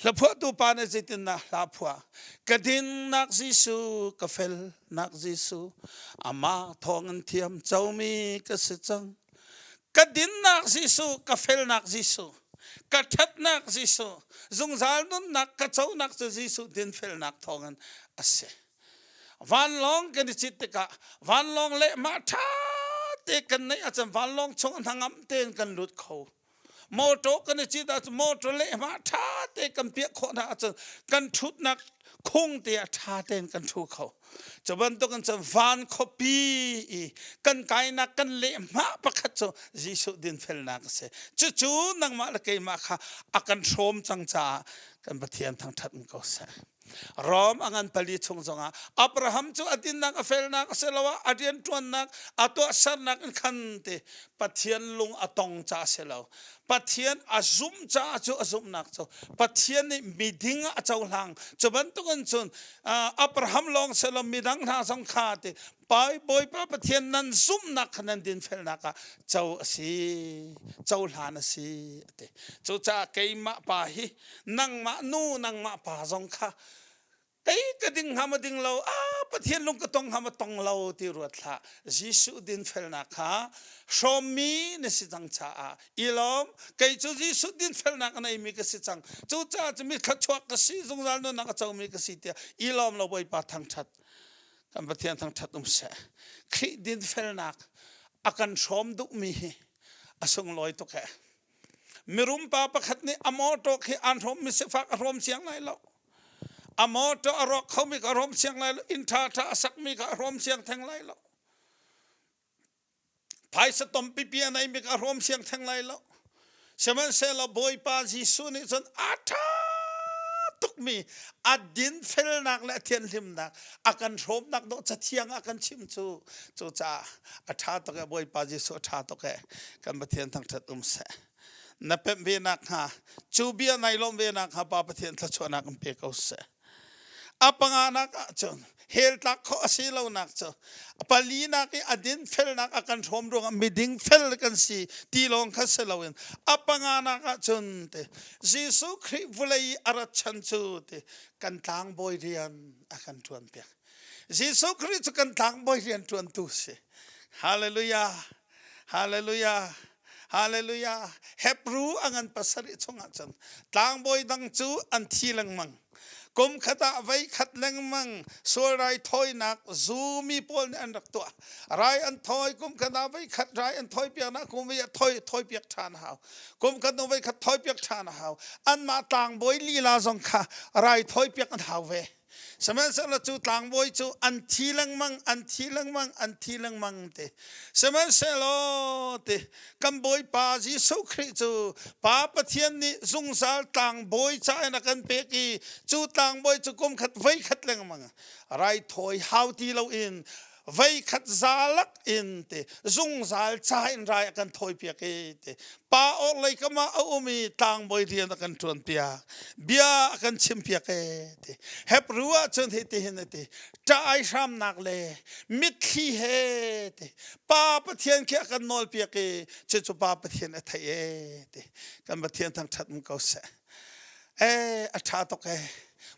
Hlaphuahtu pa nih zeitindah hla phuah? Ka dinnak Jesuh, ka felnak Jesuh, amah thawngin thiam comi ka si cang. Ka dinnak Jesuh, ka felnak Jesuh, ka ṭhatnak Jesuh, zungzal nunnak ka conak cu Jesuh dinfelnak thawngin a si. Vanlawng kan i cit tikah vanlawng le mah ṭha te kan neih ahcun vanlawng chung hnangam tein kan lut kho. Motor kan i cit ahcun motor lehhmah ṭha te kan piah khawh hna ahcun kan ṭhutnak khung te ah ṭha tein kan ṭhu kho. Cu bantuk in cun van khuapi i kan kainak kan lehhmah pakhat cu Jesuh dinfelnak a si. Cucu nangmah le keimah kha a kan hrawm cang caah kan Pathian thangṭhat in ko seh. Rom a ngan pali chung zongah Abraham cu a dinnak a felnak a siloah a rianṭuannak a tuahsernak in khan te Pathian lung a tong ca a si lo. Pathian a zumh caah cu a zumhnak cu Pathian nih miding ah a cohlang. Cu bantukin cun Abraham lawng si lo midang hna zong kha ti Bawipa Pathian nan zumhnak kha nan dinfelnak ah co a si, cohlan a si a ti. Cucaah keimah pa hi nangmah nu nangmah pa zong kha kei ka ding hnga ma ding lo a Pathian lung ka tong hnga ma tong lo ti ruat hlah. Jesuh dinfelnak kha hrawmmi na si cang caah i lawm. Kei cu Jesuh dinfelnak a neimi ka si cang. Cucaah cu mi thluachuak ka si zungzal nunnak a comi ka si tiah i lawm lo Bawipa thangṭhat. Kan Pathian thangṭhat um seh. Khrih dinfelnak a kan hrawm duhmi hi a sunglawi tuk he. Mirum pa pakhat nih a mawṭaw khi aan hrawmmi sifak a hrawm siang lai lo. A mawṭaw a rawk khomi kha a hrawm siang lai lo. Inn ṭhaṭha a sakmi kha a hrawm siang theng lai lo. Phaisa tom pipi a neimi kha a hrawm siang theng lai lo. Sihmanhsehlaw Bawipa Jesuh nih cun a ṭha tukmi a dinfelnak le a thianhlimnak a kan hrawmnak dawh cathiang a kan chim cu cucaah a ṭha tuk e Bawipa Jesuh a ṭha tuk e kan Pathian thangṭhat um seh. Na pemh ve nakhnga cu bia nai lawm ve nakhnga Pa Pathian thluachuahnak in pe ko seh. A panganak ahcun hell tlak khawh a si lonak cu a palinak i a dinfelnak a kan hrawm ruangah miding fel kan si ti lawng kha si loin a panganak ahcun ti Jesuh Khrih vawlei i a rat chan cu ti kan tlangbawi rian a kan ṭuanpiak. Jesuh Khrih cu kan tlangbawi rian ṭuantu si. Hallelujah. Hallelujah. Hallelujah. Hebrew a ngan pasarih chungah cun tlangbawi dang cu an thi lengmang. Kum khat ah voi khat lengmang sual rai thawinak zumi pawl nih an rak tuah. Rai an thawi kum khat ah voi khat rai an thawi piaknak kum voi ah thawi thawi piak ṭhan hau. Kum khat hnu voi khat thawi piak ṭhan a hau. Anmah tlangbawi lila zong kha rai thawi piak an hau ve. Sihmanhsehlaw cu tlangbawi cu an thi lengmang, an thi lengmang, an thi lengmang ti. Sihmanhsehlaw ti kan Bawipa Jesuh Khrih cu Pa Pathian nih zungzal tlangbawi ca in a kan pek i cu tlangbawi cu kum khat voi khat lengmang raithawi hau ti loin voi khat zalak in ti zungzal ca in rai a kan thawipiak i ti pa orhlei kam ah a um i tlangbawi rian a kan ṭuanpiak bia a kan chimpiak e ti Hebrew ah cun hi ti hin a ti ṭah ai hramnak le mitthli he ti pa Pathian khi a kan nawlpiak i cucu pa Pathian a theih e ti kan Pathian thangṭhat um ko seh e a ṭha tuk e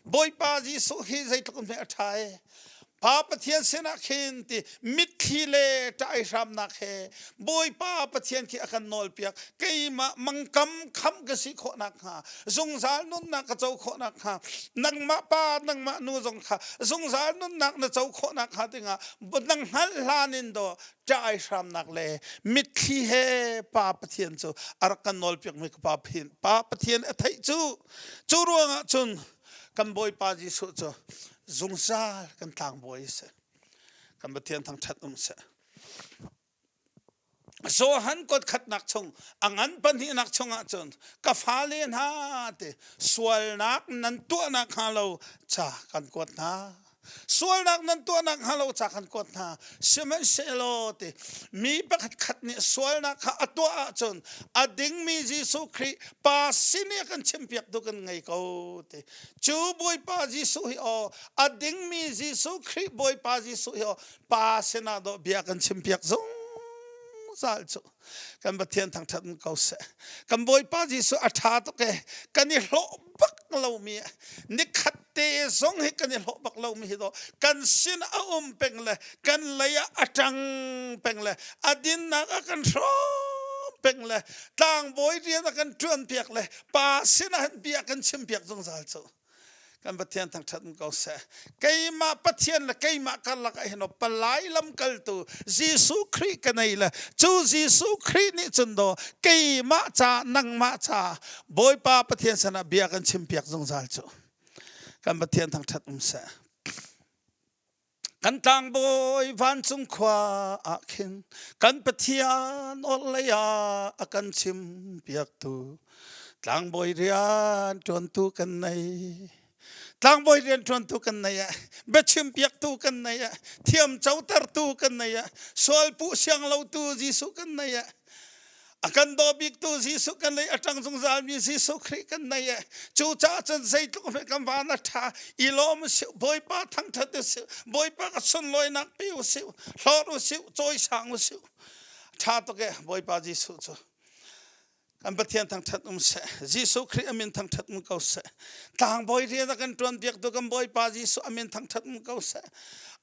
Bawipa Jesuh hi zeitluk in hme a ṭha e. Pa Pathian sinah khin ti mitthli le ṭaihramnak he Bawipa Pathian khi a kan nawlpiak. Keimah mangkam kham ka si khawh nakhnga, zungzal nunnak ka co khawh nakhnga, nangmah pa, nangmah nu zong kha zungzal nunnak na co khawh nakhnga dingah nang hngalh hlan in daw ṭaihramnak le mitthli he Pa Pathian cu a rak kan nawlpiakmi ka Pa Pathian, Pa Pathian a theih cu. Cu ruangah cun kan Bawipa Jesuh cu zungzal kan tlangbawi a si. Kan Pathian thangṭhat um seh. Johan kuat khatnak chung a ngan pahnihnak chungah cun ka fale hna te sualnak nan tuahnak hnga lo ca kan kuat hna. Sualnak nan tuahnak hnga lo ca kan kuat hna. Sihmanhsehlaw ti mi pakhat khat nih sualnak kha a tuah ahcun a dingmi Jesuh Khrih Pa sin i a kan chimpiaktu kan ngei ko ti. Cu Bawipa Jesuh hi aw a dingmi Jesuh Khrih Bawipa Jesuh hi aw Pa sinah dawh bia kan chimpiak zungzal cu kan Pathian thangṭhat in ko seh. Kan Bawipa Jesuh a ṭha tuk e kan i hlawh bak lomi nikhat te zong hi kan i hlawh bak lomi hi dawh kan sin a um peng le kan lei ah a ṭang peng le a dinnak a kan hrawm peng le tlangbawi rian a kan ṭuan piak le pa sinah hin bia kan chim piak zungzal cu kan Pathian thangṭhat in ko seh. Keimah Pathian le keimah karlak ah hin palai lamkaltu Jesuh Khrih ka nei le cu Jesuh Khrih nih cun daw keimah ca nangmah ca Bawipa Pathian sinah bia kan chim piak zungzal cu. Kan Pathian thangṭhat um seh. Kan tlangbawi vancung khua ah khin kan Pathian orhlei ah a kan chim piaktu tlangbawi rian ṭuantu kan nei. Tlangbawi rian ṭuantu kan nei ah biachim piaktu kan nei ah thiam cotertu kan nei ah sual puh siang lotu Jesuh kan nei ah A kan daw biktu Jesuh kan lei a ṭang zungzalmi Jesuh Khrih kan nei e. Cucaah cun zeitluk hme kan van a ṭha i lawm usih, Bawipa thangṭhat usih, Bawipa ka sunlawinak pe usih, hlawt usih, cawisang usih. Ṭha tuk e Bawipa Jesuh cu. Kan Pathian thangṭhat um seh. Jesuh Khrih a min thangṭhat um ko seh. Tlangbawi rian a kan ṭuan piaktu kan Bawipa Jesuh a min thangṭhat um ko seh.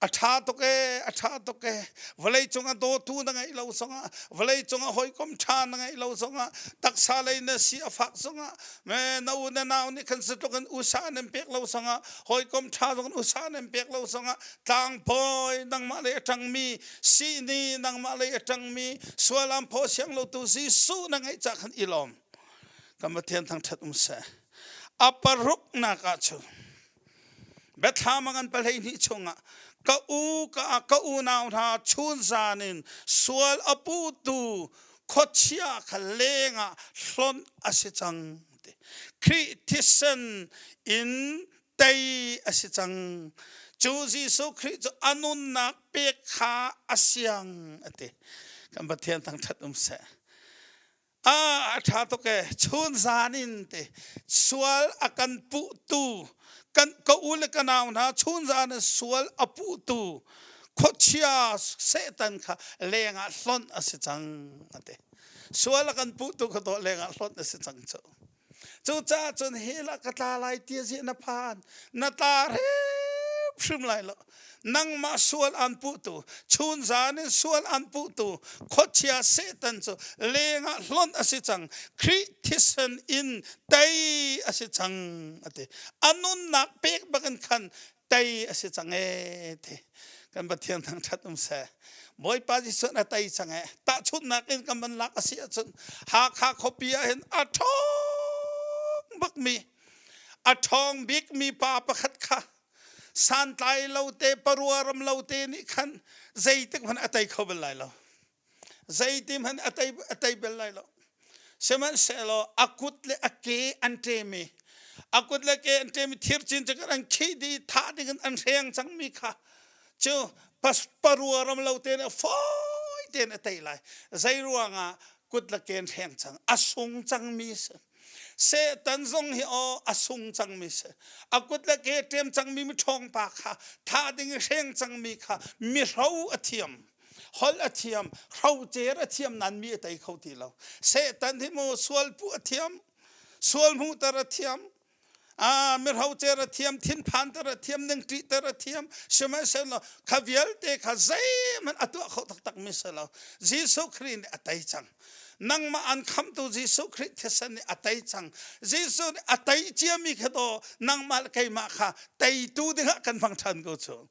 A ṭha tuk ee, a ṭha tuk ee. Vawlei cung a dawtu na ngeih lo zongah, vawlei cung a hawikom ṭha na ngeih lo zongah, taksa lei na si a fak zongah, me na u na nau nih khan zeitluk in usa nan pek lo zongah, hawikom ṭha zong in usa nan pek lo zongah, tlangbawi nangmah lei a ṭangmi, sihni nangmah lei a ṭangmi, sual aan phaw siang lotu Jesuh na ngeih cah khan i lawm. Kan Pathian thangṭhat um seh. A paruknak ah cun Biathlam a ngan 12 chungah ka u ka ka unau hna chunzan in sual a putu khuachia kha lengah hlonh a si cang ti. Khrih thisen in tei a si cang. Cu Jesuh Khrih cu a nunnak pek kha a siang a ti. Kan Pathian thangṭhat um seh. A ṭha tuk ee. Chun zan in te sual a kan puhtu kan ka u le ka nau hna chun zan in sual a puhtu khuachia Satan kha lengah hlonh a si cang a ti. Sual a kan puhtu kha dawh lengah hlonh a si cang cu. Cucaah cun hell ah ka tla lai ti a na phan. Na tla hrimhrim lai lo. Nangmah sual an puhtu, chunzan in sual an puhtu, khuachia Satan cu lengah hlonh a si cang. Khrih thisen in tei a si cang a ti. A nunnak pek bakin khan tei a si cang ee ti. Kan Pathian thangṭhat um seh. Bawipa Jesuh na tei cang ee. Tahchunhnak in kan van lak a si ahcun Hakha khuapi ah hin a ṭhawng bakmi a ṭhawng bikmi pa pakhat kha santlai lo te parua ram lo te nih khan zeitik hmanh a tei kho bal lai lo. Zeiti hmanh a tei a tei bal lai lo. Sihmanhsehlaw a kut le a ke an ṭem i a kut le ke an ṭem i thircin cu an khih dih i thah ding in an hreng cangmi kha cu parua ram lo tein fawi tein a tei lai. Zei ruangah kut le ke an hreng cang a sung cangmi si. Satan zong hi aw a sung cangmi si. A kut le ke ṭem cangmi miṭhawng pa kha thah ding i hreng cangmi kha mihro a thiam. Holh a thiam, hrocer a thiam nain mi a tei kho ti lo. Satan hi mu sual puh a thiam, sual hmuhter a thiam. A mihrocer a thiam, thinphanter a thiam, ningṭihter a thiam, sihmanhsehlaw kha vialte kha zeihmanh a tuah kho taktakmi si lo. Jesuh Khrih nih a tei cang. Nangmah an khamtu Jesuh Khrih thisen nih a tei cang. Jesuh nih a tei ciami kha daw nangmah le keimah kha teitu dingah kan hmang ṭhan ko cu.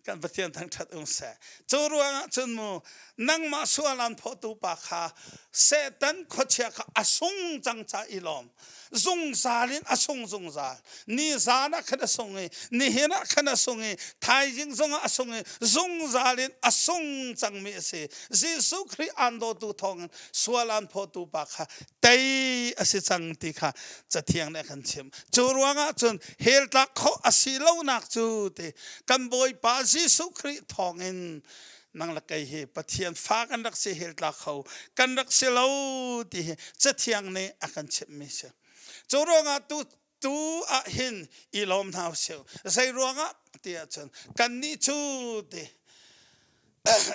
Kan Pathian thangṭhat um seh. Cu ruangah cun mu nangmah sual an phawtu pa kha Satan khuachia kha a sung cang ca i lawm. Zungzal in a sung zungzal. Ni zan ah khan a sung i nihin ah khan a sung i thaizing zongah a sung i zungzal in a sung cangmi a si. Jesuh Khrih aan dawtu thawngin sual aan phawtu pa kha tei a si cang ti kha Cathiang nih a kan chimh. Cu ruangah cun hell tlak khawh a si lonak cu ti kan Bawipa Jesuh Khrih thawngin nang le kei hi Pathian fa kan rak si hell tlak kho kan rak si lo ti hi Cathiang nih a kan chimhmi si. Cu ruangah tu tu ah hin i lawm hna usih. Zei ruangah ti ahcun kannih cu ti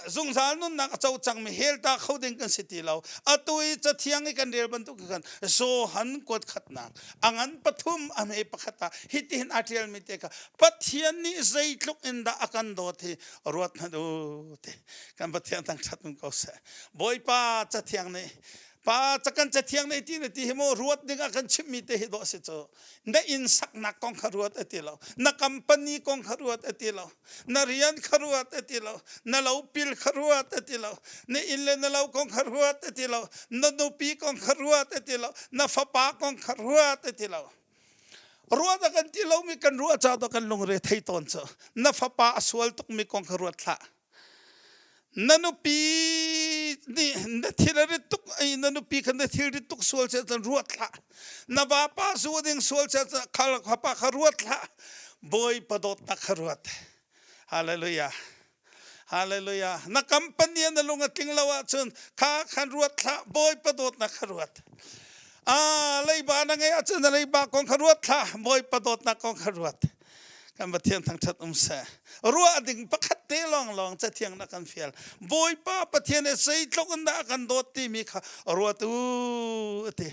zungzal nunnak a co cangmi hell ta kho ding kan si ti lo. Atu i cathiang i kan rel bantuk khan Johan kuat khatnak a ngan pathum a hme pakhat ah hitihin aa ṭialmi te kha Pathian nih zeitluk in dah a kan dawt hi ruat hmanh u ti kan Pathian thangṭhat nun ko seh. Bawipa cathiang nih Pa cakan cathiang nei ti na ti hi maw ruat ding ah kan chimmi te hi dawh si cu. Na inn saknak kong kha ruat a ti lo. Na company kong kha ruat a ti lo. Na rian kha ruat a ti lo. Na lopil kha ruat a ti lo. Na inn le na lo kong kha ruat a ti lo. Na nupi kong kha ruat a ti lo. Na fapa kong kha ruat a ti lo. Ruat a kan ti lomi kan ruah ca dawh kan lungre thei tawn cu. Na fapa a sual tukmi kong kha ruat hlah. Na nupi nih na thil a rit tuk i na nupi kha na thil rit tuk sual seh cun ruat hlah. Na vapa zu ding sual seh cun kha pa kha ruat hlah. Bawipa dawtnak kha ruat. Hallelujah. Hallelujah. Na company na lung a tling lo ahcun kha khan ruat hlah. Bawipa dawtnak kha ruat. Ah, leiba na ngeih ahcun na leiba kong kha ruat hlah. Bawipa dawtnak kong kha ruat. Kan Pathian thangṭhat um seh. Ruah ding pakhat te lawnglawng cathiang na kan fial. Bawipa Pathian he zeitluk in dah a kan dawt timi kha ruat u a ti.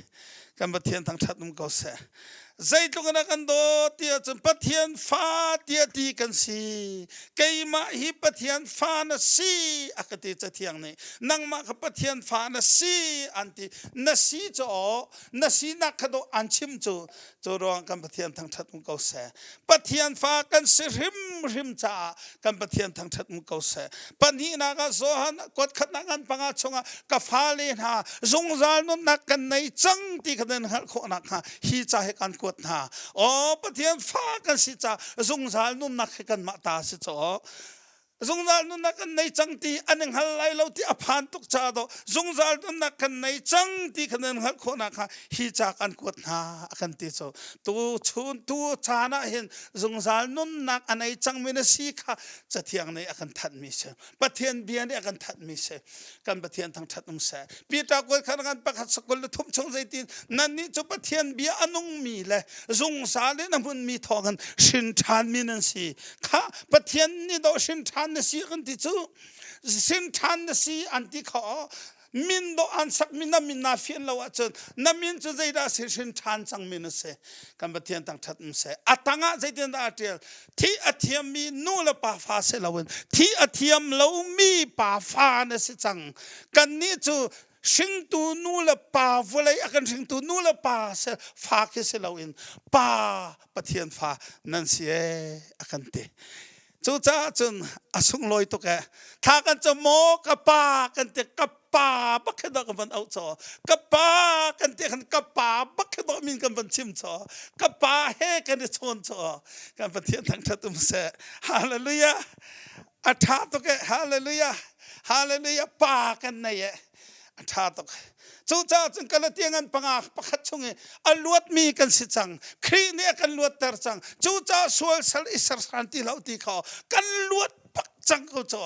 Kan Pathian thangṭhat um ko seh. Zeitluk in a kan dawt ti ahcun Pathian fa tiah ti kan si. Keimah hi Pathian fa na si a ka ti cathiang nih. Nangmah kha Pathian fa na si an ti. Na si cu aw, na sinak kha dawh an chim cu Cu ruang kan Pathian thangṭhat um ko seh. Pathian fa kan si hrimhrim caah kan Pathian thangṭhat um ko seh. Pahnihnak ah Johan kuat khatnak ngan panga chungah ka fale hna zungzal nunnak kan nei cang ti kha nan hngalh khawh nakhnga hi ca hi kan kuat hna. Aw Pathian fa kan si ca zungzal nunnak hi kanmah ta si caw. Zungzal nunnak kan nei cang ti an i hngal lai lo ti a phan tuk caah dawh zungzal nunnak kan nei cang ti kha nan hngalh khawh nakhnga hi ca kan kuat hna a kan ti cu tu chun tu caan ah hin zungzal nunnak a nei cangmi na si kha cathiang nih a kan thanhmi si Pathian bia nih a kan thanhmi si kan Pathian thangṭhat um seh Peter kuat khan kan pakhat sakul le thum chung zeitin nannih cu Pathian bia a nungmi le zungzal in a hmunmi thawngin hrin ṭhanmi nan si kha Pathian nih dawh hrin ṭhan na si kan ti cu hrin ṭhan na si an ti kha min dawh an sakmi na min naa fian lo ahcun na min cu zeidah si hrin ṭhan cangmi na si kan Pathian thangṭhat um seh a tangah zeitin dah a ṭial thi a thiammi nu le pa fa si loin thi a thiam lomi pa fa na si cang kannih cu hringtu nu le pa vawlei a kan hringtu nu le pa se fa khi si loin pa Pathian fa nan si ee a kan ti Cucaah cun a sunglawi tuk ee. Thla kan cam maw ka pa kan ti ka pa bak khi dah kan van auh caw. Ka pa kan ti khan ka pa bak khi dawh min kan van chim caw. Ka pa he kan i chawn caw. Kan Pathian thangṭhat um seh. Hallelujah. A ṭha tuk ee. Hallelujah. Hallelujah. Pa kan nei ee. A ṭha tuk. Cucaah cun Galatia ngan panga pakhat chung i a luatmi kan si cang. Khrih nih a kan luatter cang. Cucaah sual sal i sersan ti hlah ti kha kan luat bak cang ko cu.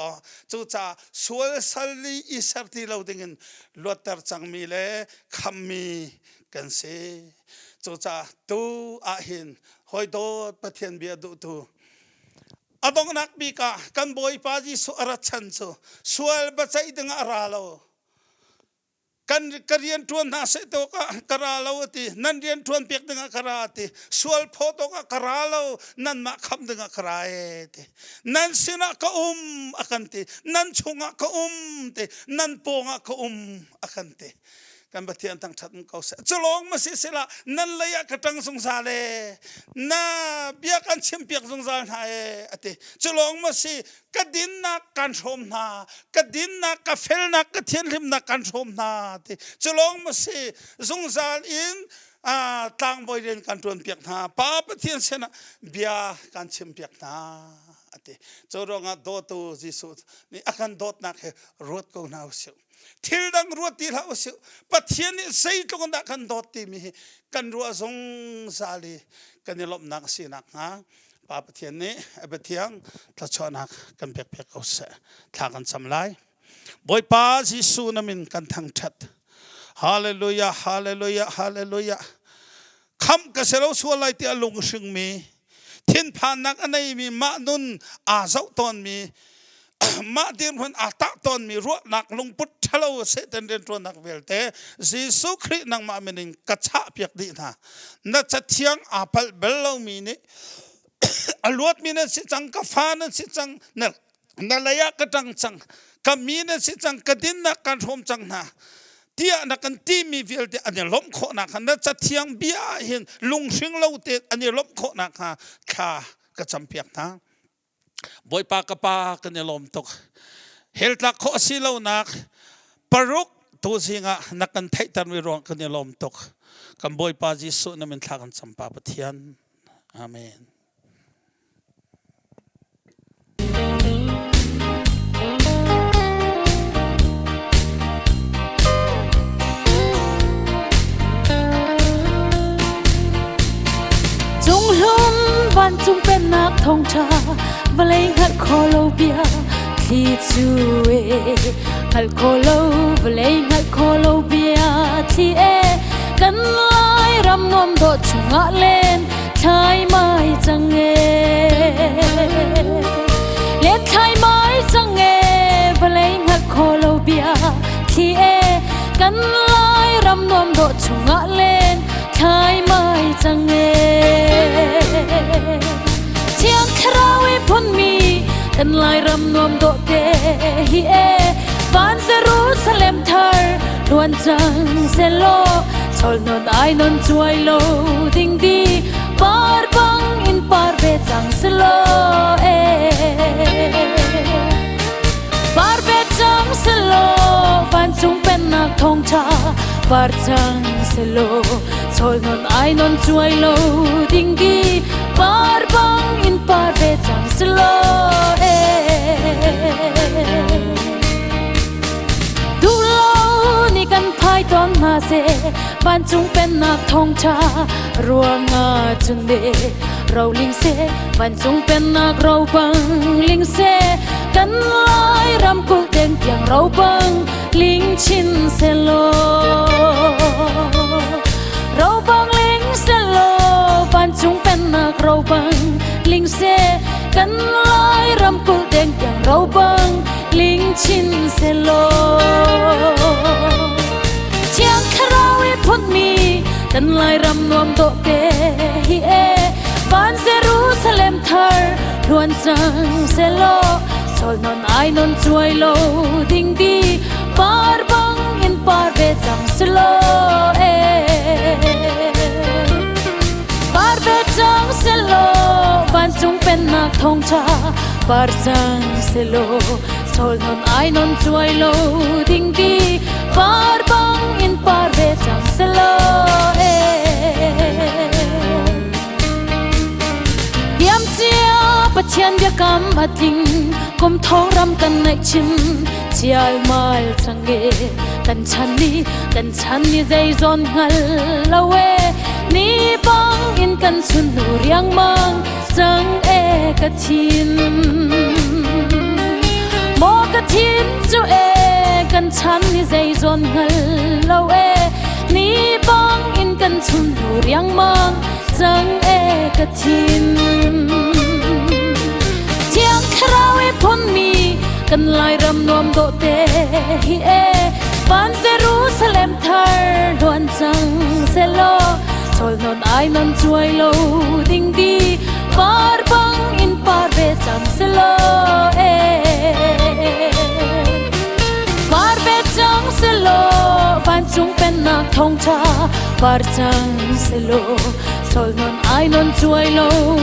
Cucaah sual sal i i ser ti lo dingin luatter cangmi le khammi kan si. Cucaah tu ah hin hawi dawt Pathian bia duhtu A donghnak bik ah kan Bawipa Jesuh a rat chan cu sual biaceih dingah a ra lo. Kan ka rian ṭuan hna seh to ka ka ra lo ati. Nan rian ṭuan piak dingah ka ra ati. Sual phawt awkah ka ra lo, nanmah khamh dingah ka ra e ti. Nan sinah ka um a kan ti. Nan chungah ka um ti. Nan pawngah ka um a kan ti. Kan Pathian thangṭhat ko seh. Culawng ma si sila nan lei ah ka ṭang zungzal e. Na bia kan chimpiak zungzal hna e ati. Culawng ma si ka dinnak kan hrawm hna, ka dinnak, ka felnak, ka thianhlimnak kan hrawm hna ti. Culawng ma si zungzal in tlangbawi rian kan ṭuan piak hna. Pa Pathian sinah bia kan chim piak hna ati. Cu ruangah dawtu Jesuh nih a kan dawtnak he ruat ko hna usih. Thil dang ruat ti hlah usih. Pathian nih zeitluk in dah kan dawt timi hi kan ruah zungzal i kan i lawmhnak a si nakhnga Pa Pathian nih a biathiang thluachuahnak kan pek piak ko seh. Thla kan cam lai. Bawipa Jesuh na min kan thangṭhat. Hallelujah, hallelujah, hallelujah. Khamh ka si lo sual lai tiah lung hringmi, thinphannak a neimi, mah nun aa zoh tawnmi, mah dirhmun aa tah tawnmi ruahnak lungput ṭhalo Satan rianṭuannak vialte Jesuh Khrih nangmah min in ka chahpiak dih hna. Na cathiang aa palh bal lomi nih a luatmi nan si cang, ka fa nan si cang, na na lei ah ka ṭang cang, ka mi nan si cang, ka dinnak kan hrawm cang hna tiah na kan timi vialte an i lawmh khawh nakhnga na cathiang bia ah hin lunghring lo tein an i lawmh khawh nakhnga thla ka campiak hna. Bawipa ka pa kan i lawm tuk. Hell tlak khawh a si lonak paruk tuzing ah na kan theihtermi ruang kan i lawm tuk. Kan Bawipa Jesuh na min thla kan cam pa Pathian. Amen. Cunghlum vancung pennak thawngṭha vawlei hngalh kho lo bia thli cu e hngalh kho lo vawlei hngalh kho lo bia thli e kan lai ram nuam dawh chungah len thlai mai cang e len thlai mai cang e vawlei hngalh kho lo bia thli e kan lai ram nuam dawh chungah len thlai mai cang e thiang thlarau i phunmi kan lai ram nuam dawh te hi e van Jerusalem thar luan cang selaw chol non ai non chuai lo ding di par bang in par ve cang selaw e par ve cang selaw vancung pennak thawngṭha par cang selaw chol non ai non chuai lo ding di par bang in par ve cang selaw e Duhlo ni kan phai tawn hna seh vancung pennak thawngṭha ruangah cun ne roling seh vancung pennak ro bang ling seh kan lai ramkulh deng tiang ro bang ling chin selaw ro bang ling selaw vancung pennak ro bang ling seh kan lai ramkulh deng tiang ro bang ling chin selaw Thiang Thlarau i phunmi kan Lairam nuam dawh te hi e van Jerusalem thar hluan cang selaw chol non ai non chuai lo ding di par bang in par ve cang selaw e par ve cang selaw vancung pennak thawngṭha par cang selaw chol non ai non chuai lo ding di par bang in par ve cang selaw e Diam cia Pathian biakam a tling kum thong ram kan ngaih chin chial mal cang e kan chan ni kan chan ni zei zawn hngal lo e ni bang in kan chun nu riangmang cang e ka thin maw ka thin cu e kan chan ni zei zawn hngal lo e ni bang in kan chun nu riangmang cang e ka thin Thiang Thlarau i phunmi kan Lairam nuam dawh te hi e. Van Jerusalem thar luan cang selaw Chol non ai non chuai lo ding di Par bang in par ve cang selaw eh. Par ve cang selaw Vancung pennak thawngtha par cang selaw Chol non ai non chuai lo.